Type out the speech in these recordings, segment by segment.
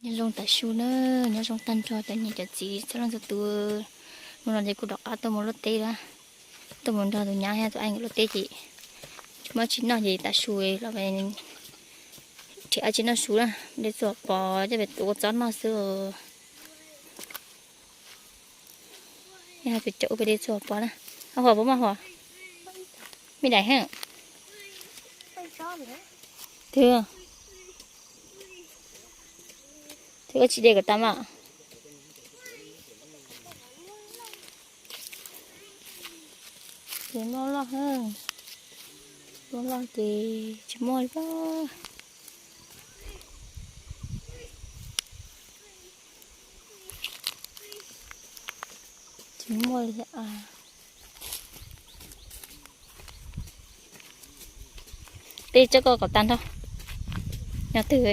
Nyob zoo tas su na, nyob zoo tag nrho cov niam cov txiv txhua leej txhua tus. Hnub no ces kuv rov qab tuaj mus luaj teb lawm, tuaj mus nrog tus nyab thiab tus aib nkawd luaj teb ces tsis muaj dab tsi noj ces tav su los rhiab dab tsi noj su na, dej txuas pov coj pem tuav ua txob noj xwb. Yog tus cov ub pem dej txuas pov na. Hos puas muaj hos? Me daim heev. Twb, twb ua tsis de kom tas mas. Ces muaj loj, muaj loj ces tsis muaj li. Tsis muaj li. Tej tsob ko kom tag nrho. Nyob twg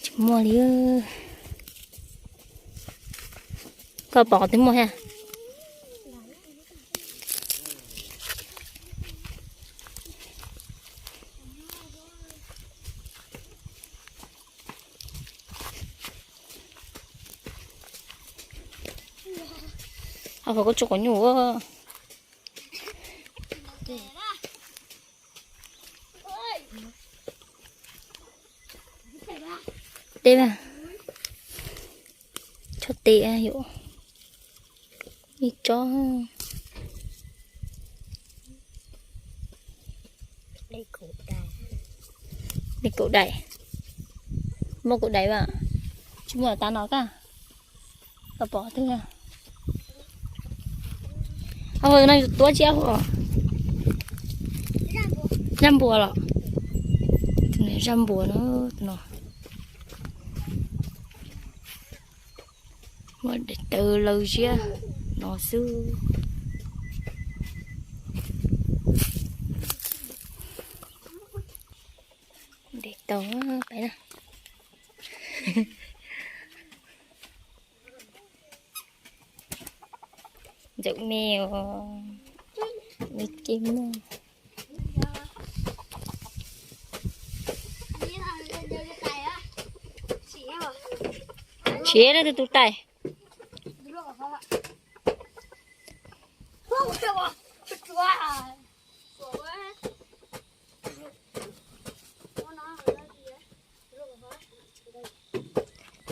tsis muaj li. Koj pom qhov twg muaj thiab? Hos koj tsuj quav nyuj. Teb, tsob teb yom, ib tsob. Dej kaum daim, muaj kaum daim mas, tsis muaj tas no kaj. Koj pom twg? Ab, no yus tuab tsiab hos. Zaj npua los? Zaj npua no, no. Muaj daim tawv laws ziab no xwb. Daim tawv pais na. Ntxawm me os, me ces muaj. Siav leej twg tus tais.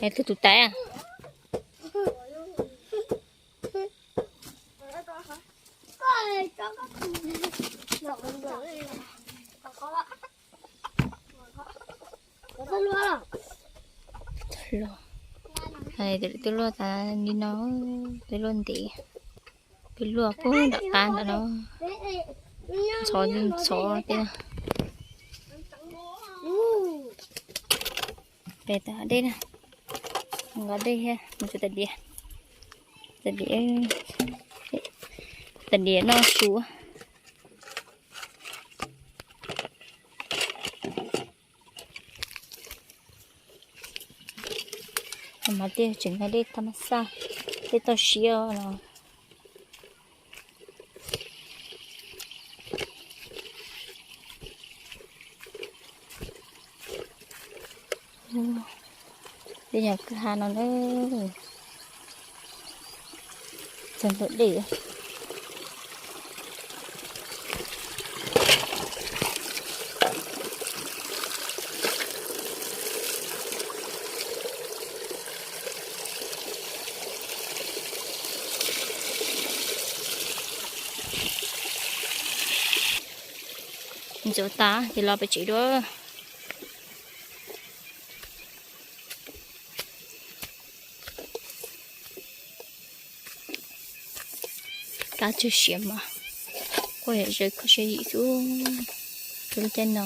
Es leej twg tus tais? Twb luaj tas li no, twb luaj ntev, twb luaj puag nram qab ntawm no, ntxhov ntxhov tej. Pem tas dej na, nqa dej thiab mus tsuav tas diav, tas diav, tas diav noj su. Mas tej tseem yog dej thaj ma xaj, dej toj siab no. Dej nyuam kwj ha no na. Txog ntua dej. Ntxuav tas ces los pem tsev dua. Kab tsawg siav mas quaj yam zawv kho siab yim xwb. Tus lub caij no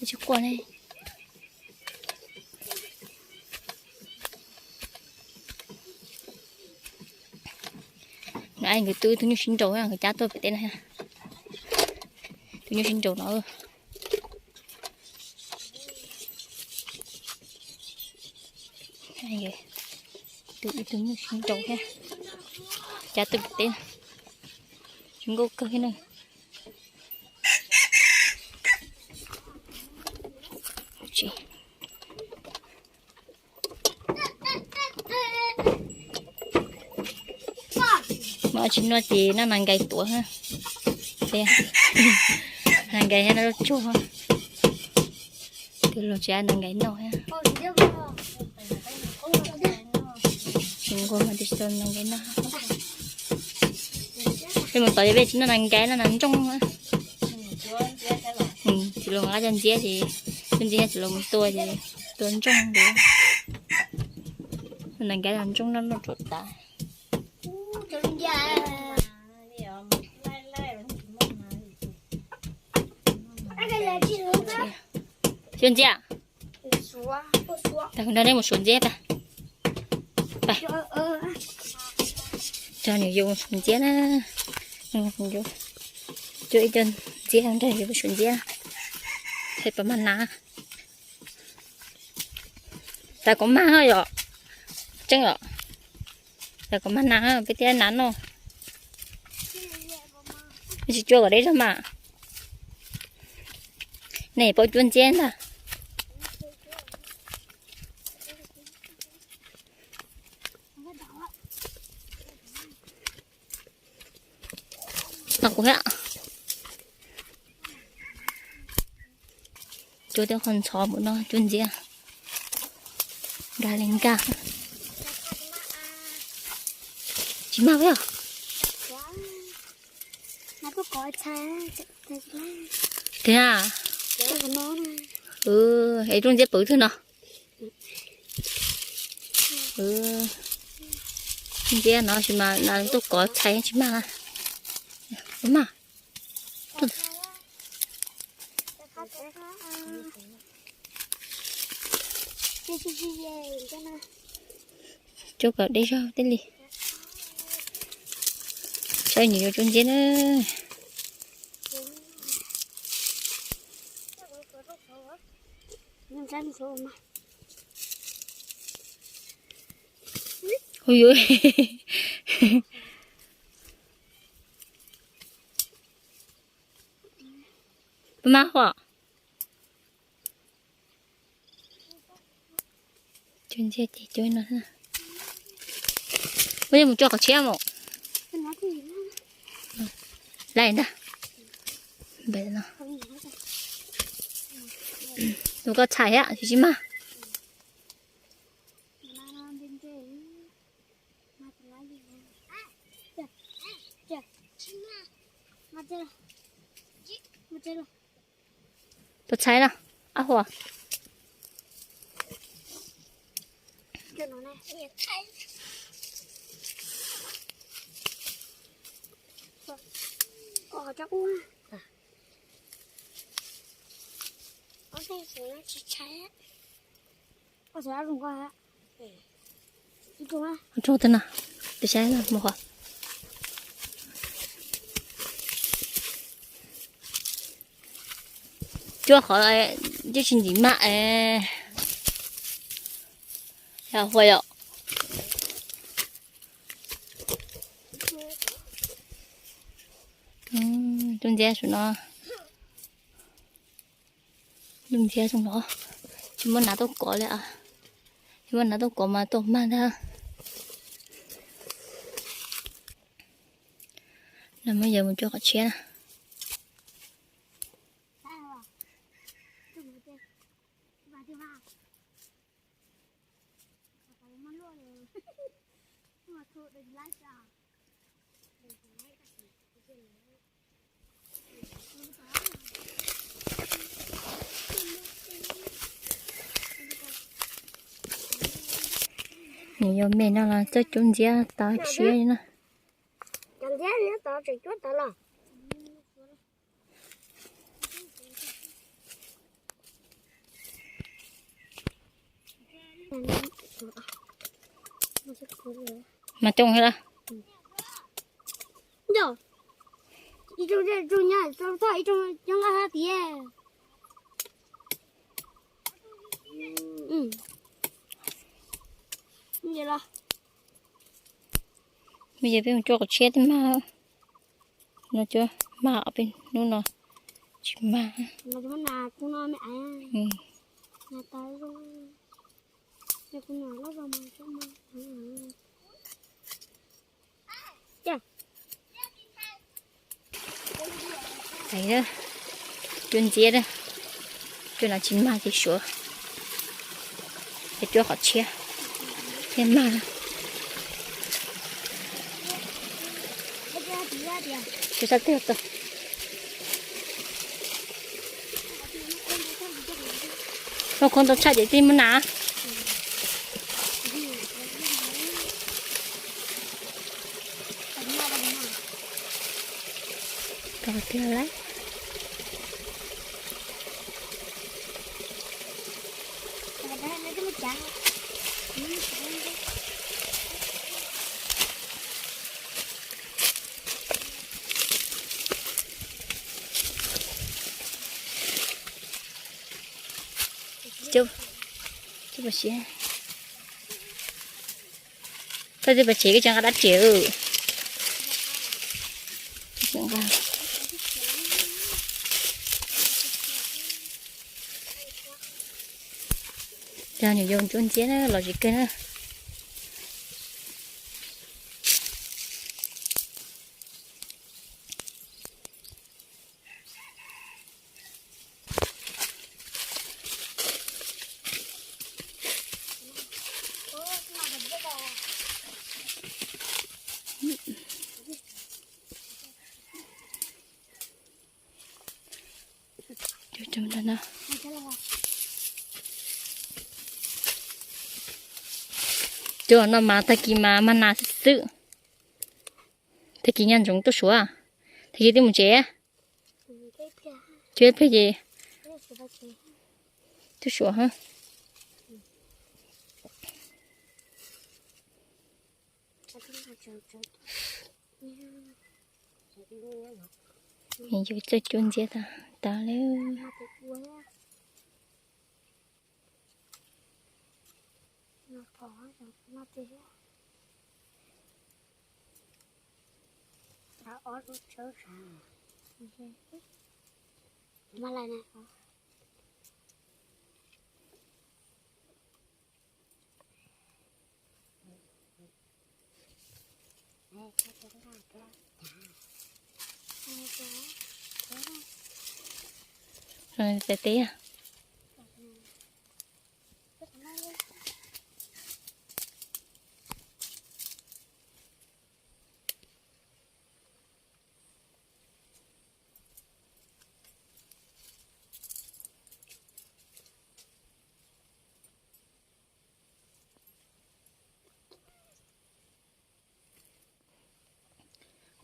tsis quaj ne. Nkawd twb ib tug nyuj sib nraus nkawd cab tuaj pem teb na. Tus nyuj sib nraus no. Tus ib tug nyuj sib nraus thiab, cab tuaj pem teb, zoo nkauj kawg thiab na. tsis. Mas tsis noj ces noj nas nkais tuav. Nas nkais thiab noj lub tsuag. Tus luag tsis nas nkais noj thiab. Tsis nquag mas tsis tau nas nkais noj. Peb mus tod ces peb tsis noj nas nkais, noj nas ntsooj. Txiv laus nqa cov ntxiab ces, cov ntxiab txiv laus mus tua ces tua ntsooj. Nas nkais nas ntsooj noj noj tsuav tas. Xyuas ntxiab. Tag nrho nej mus xyuas ntxiab tag. Coj nws yus mus xyuas ntxiab na. Coj ib co ntxiab nrog yus mus xyuas ntxiab. Peb puas mag nas. Xav kom mag yom. Tseeb yom. Xav kom mag nas peb thiaj nas noj. Tsis cuab kom deb zog mas. Nej paub cuab ntxiab ntag. Tau kuv thiab. Cuab tej qho ntxhov mus no cuab ntxiab. Nkag li nkag. Tsis mag thiab. Tiag. Es rooj ntxiab pwv twg no. Ntxiab no tsis mas nas tuaj kov txhais tsis mag. Mag. Cuab kom deb zog thiaj li. Saib nws yuav cuab ntxiab na. Ui, ui. Pab mab hua. Cuab ntxiab ces cuab no. Muab coj mus cuab qhov tshiab mus. Lawm ntag. Tus koj txhais thiab tsis mag. Tus txhais no, ab hua. Rau tau no, tus saib no mus hov. Cuab qhov twb tsis ntim maj es. Yog hua yom. Cuab ntxiab saum no. Cuab ntxiab saum no. Tsis muaj nas tuaj kov li. Tsis muaj nas tuaj kov mas tuaj mag ntag. Nws muab yawg mus cuab qhov tshiab na. Nws yuav me no los coj cuab ntxiab tau tshiab li na. Mas coob thiab. Mas yog peb mus cuab qhov tshiab twb mag. No cuab mag os, peb hnub no tsis mag. Cuab ntxiab, cuab no tsis mag ces suav, ces cuab qhov tshiab thiaj mag. Sab twg tau? Khoob tau tshaj ces tij muab nas. Tau tiag lawm. Koj twb pas tsev koj tseem nqa dab tsi? Cov nyuam yaus cuab ntxiab na los tsis kawg na. Cov no mas tag kis mas mag nas xwb xwb. Tag kis nyob ntsoov tuaj suav, tag kis twb mus tsev. Cuab ib pliag ces tuaj suav. Yus txawj cuab ntxiab tas tas li. Teb teb.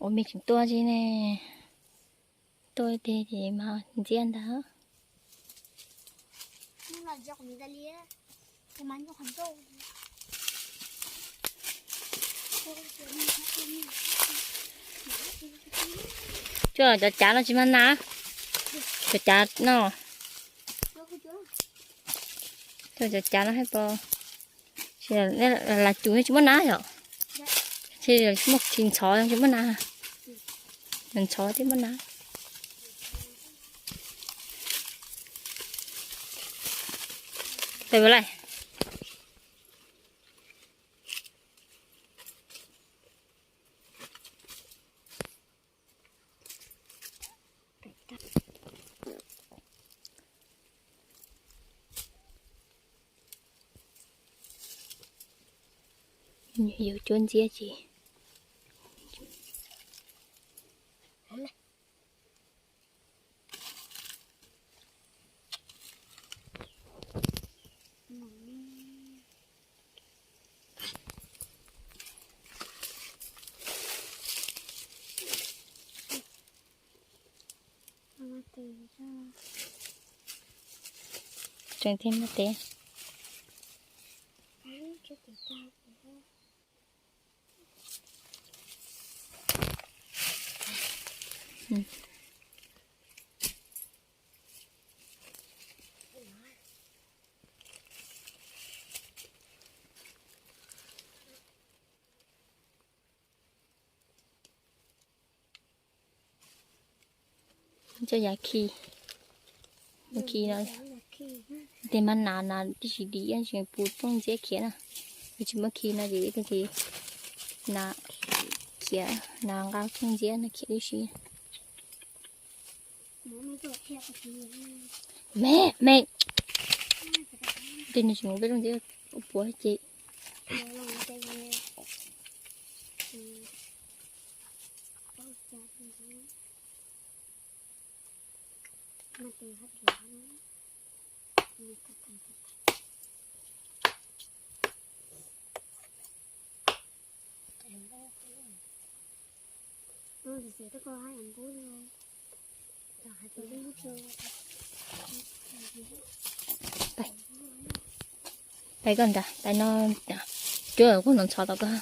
Ua me tseem tuaj tsi ne, tuaj tiag ces mas ntxiab ntag. Coj cov cav no tsis mag nas, cov cav no, coj cov cav no hais pom, las tus tsis muaj nas yom, tsis muaj, tsis ntxhov tsis muaj nas, ntxhov thiaj muaj nas. Tau lawm. Yus cuab ntxiab ces tseem thiaj muaj tes. Coj yav khi, yav khi no. Tej mas nas nas tib si dim tsis pub rooj ntxiab khiav na. Yog tsis muab khi no ces tej nas khiav, nas nqa rooj ntxiab no khiav tib si. Me me, tej no tsis muab peb rooj ntxiab puav ces. Pais koj nrad, pais no, cuab kuv ntxhov tau koj.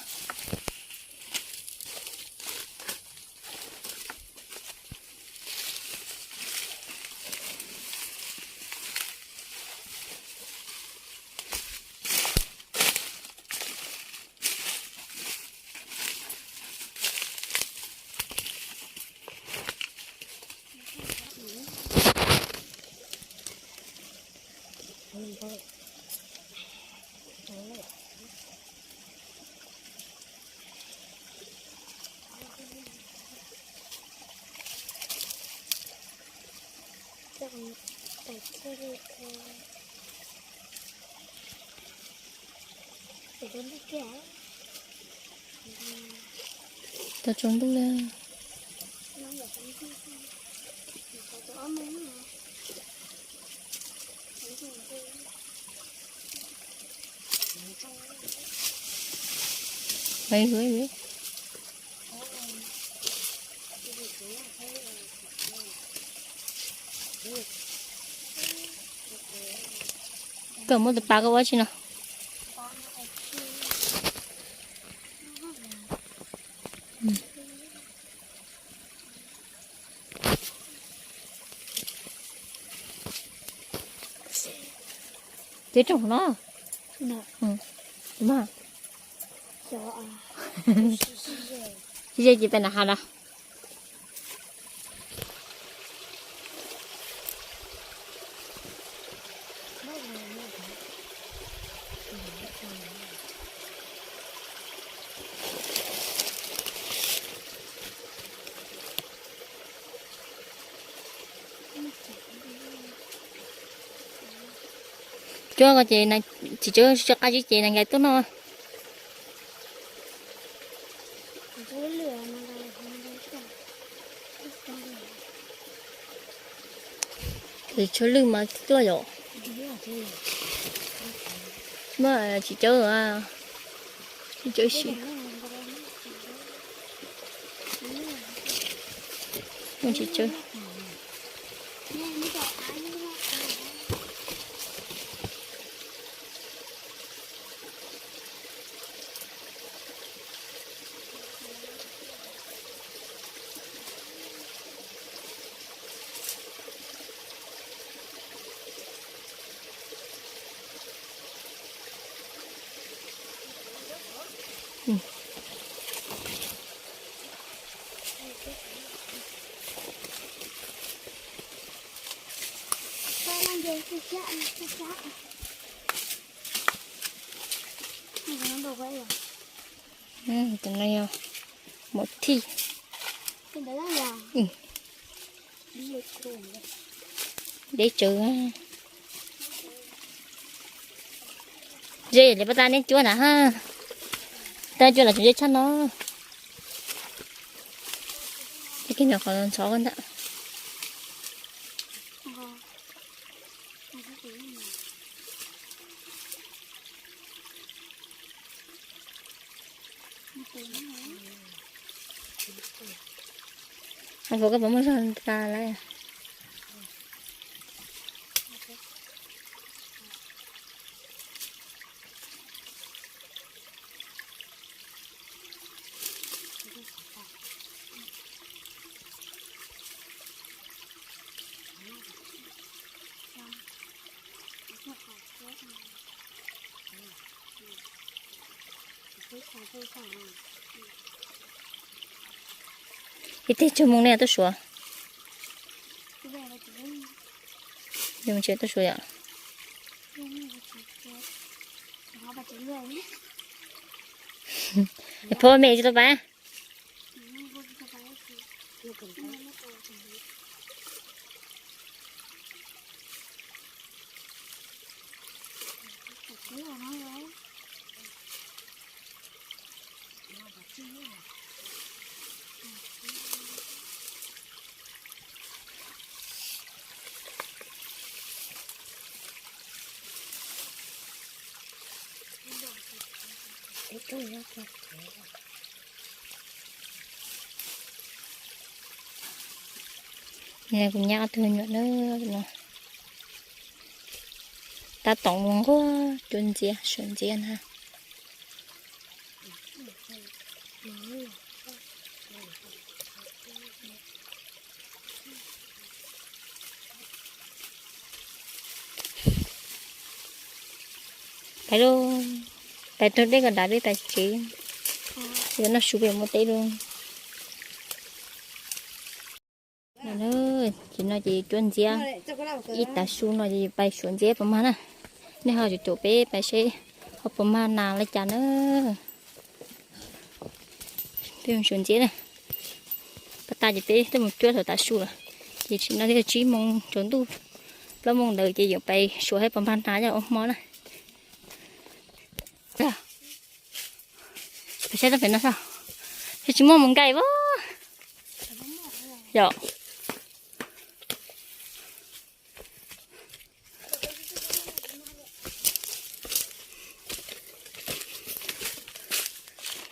Tau tsaus ntuj li. Koj muab tus pas koj ua tsi no? Ces rooj no. Ze ces peb na ha da. Cuab ko ces tsis tso qab zib ces nees nkais tuaj noj. Tsis tshua lwj mas tuaj yom. Mas tsis cawb, tsis cawb si. Tsis cawb. Tus no yog maum thij. Deb tsawv. Ze li pab tab neb cuab na ha. Tab cuab los tseem ze tshaj no. Ces kiag nws qhov ntxhov ntag. Puas koj puas muaj zog tas lawm? Ib teg tsawg moo nej tuaj suav? Tuaj suav yom. Phua me tsis tau pab. Kuv nyab ob tug nyuam na, tab tom mus nquag cuab ntxiab suav ntxiab na. Pais lauj, pais taug deb kom dav peb pais tsev. Yuav noj su peb mus teb lauj. Ces no ces cuab ntxiab, ib tav su no ces pais suav ntxiab puas mag na. Nej ho caum peb pais seb ho puas mag nas li cas na. Peb mus suav ntxiab na. Pas tas ces peb twb mus cuab thaum tav su lawm, ces tsis no thiaj tsib moo tsaus ntuj, plaub moo ntawd ces yuav pais suav saib puas mag nas coj ua hmo na. Pais saib tau pem no xwb, tsis muaj mus nkaim as. Yog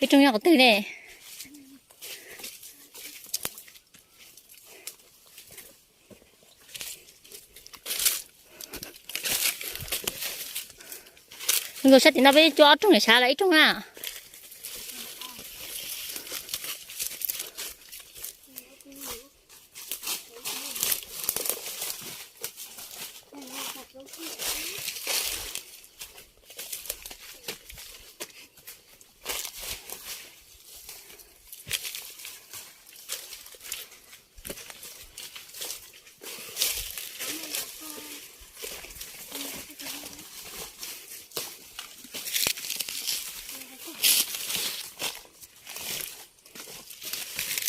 ib rooj nyob qhov twg ne? Nkaus sab tim no peb cuab ob rooj niam sav los ib rooj na.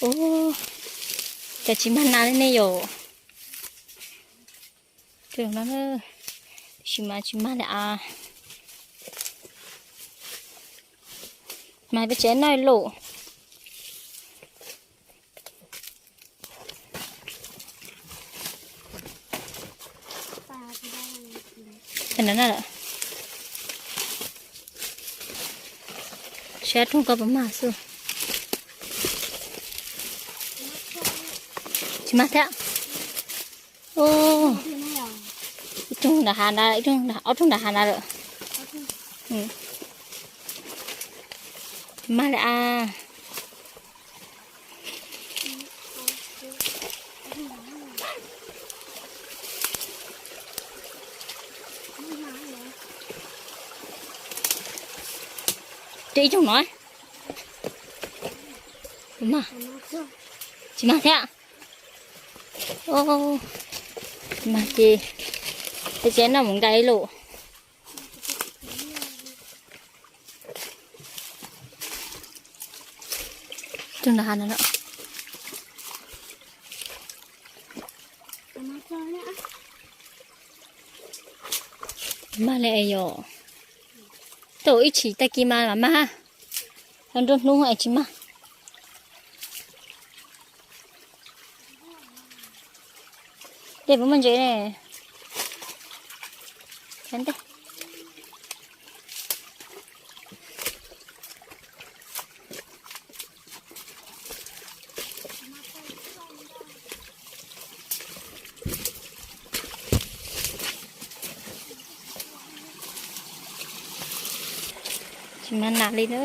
Ub, cas tsis mag nas li ne yom? Tab sis mas tsis mag li as. Mas peb tsev noj lauj. Saib rooj koj puas mag xwb. Tsis mag thiab. Ib rooj nram hav na, ib rooj, ob rooj nram hav na lawm. Tsis mag li as. Ces ib rooj no, tsis mag thiab. Tsis mag ces, ces noj mus nkaim lauj. Rooj nram hav no. Mag li yom. Tau ib chim tag kis mas mam mag. Nruab hnub es tsis mag. Dej puas muaj ntses ne? Ntej. Tsis mag nas li na.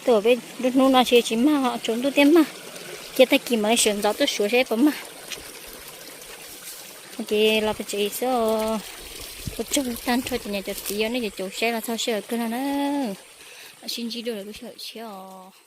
Tuaj peb lub hnub no tsis, tsis mag, tsaus ntuj thiaj mag. Cia tag kis mam li sawv ntxov tuaj suav seb puas mag. Ces los pem tsev xwb os. Ua tsaug tag nrho cov niam cov txiv, yog nej cov caum saib los txog sij hawm kawg no na. Sib ntsib dua lwm lub sij hawm tshiab os.